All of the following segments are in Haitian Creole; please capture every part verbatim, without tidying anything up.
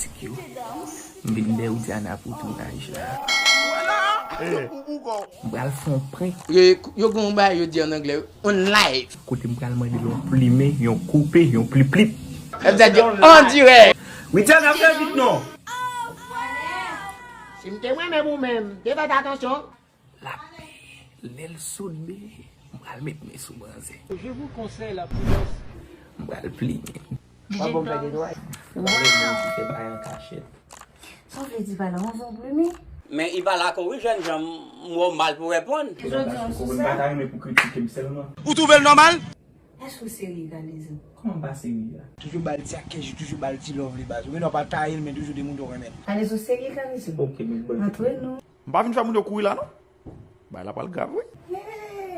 Tik yo. M vin dèyè w Diana pou tounaj la. M pral fè yon prank. Yo, yo gen yon bagay yo di an anglè, on live. Kote m pral mande l yon plimen, yon koupe, yon plip plip. Yo di an dirèk. Widiana, fè vit non. Si m te renmen ou menm, te fè atansyon. L ap lè l sot bebe, m pral met men sou manzè. Je vous conseille la prudence. M pral plimen. Pa bon pèdi dwa. M pral met men sou tèt bay an kachèt. Sa w vle di pa la, on zon plimen? Men i pale ak ou wi, jènjan, m wè w mal pou reponn. Jodi an sou sa. Ou pa ta renmen pou kritike m sèlman. Ou twouve l nòmal? Èske w serye, Kalezo? Kòman m pa serye la? Toujou ba l ti ak kèji, toujou ba l ti love li baz. Ou gen dwa pa ta ye l, men toujou de moun ou renmen. Kalezo serye, Kalezo? Ok, men bon. Antre non. M pa vin fè moun yo kouri la non. Bagay la pral grav wi.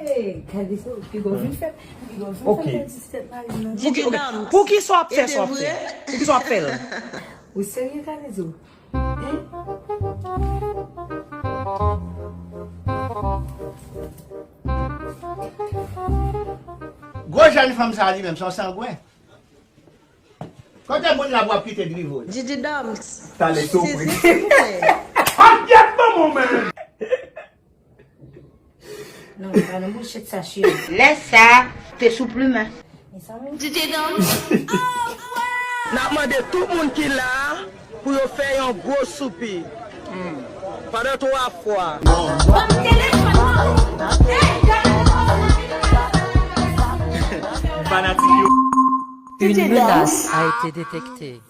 Hey, Kalezo, piga w vin fè, piga w vin fè pèdi tèt mari m nan. Pou ki, ok, pou ki sa w ap fè sa w ap fè? Pou ki sa w ap fè l? Ou serye, Kalezo? Hein? Gwo jèn fanm sa li menm, se yon sangwen. Kote moun la pou ap kite drive w la? Didi Dams. Talè tou pri. Silvouplè. Akyèt manman w menm. Non, pa nan bouchèt sa cheri. Lè sa, te sou plimen. Mezanmi. Didi Dams. N ap mande tout moun ki la a pou yo fè yon gwo soupi. Hmm. Pandan twa fwa. Ban m telefòn nan. Hey, gade telefòn nan. Fanatik yo. Une menace a été détectée.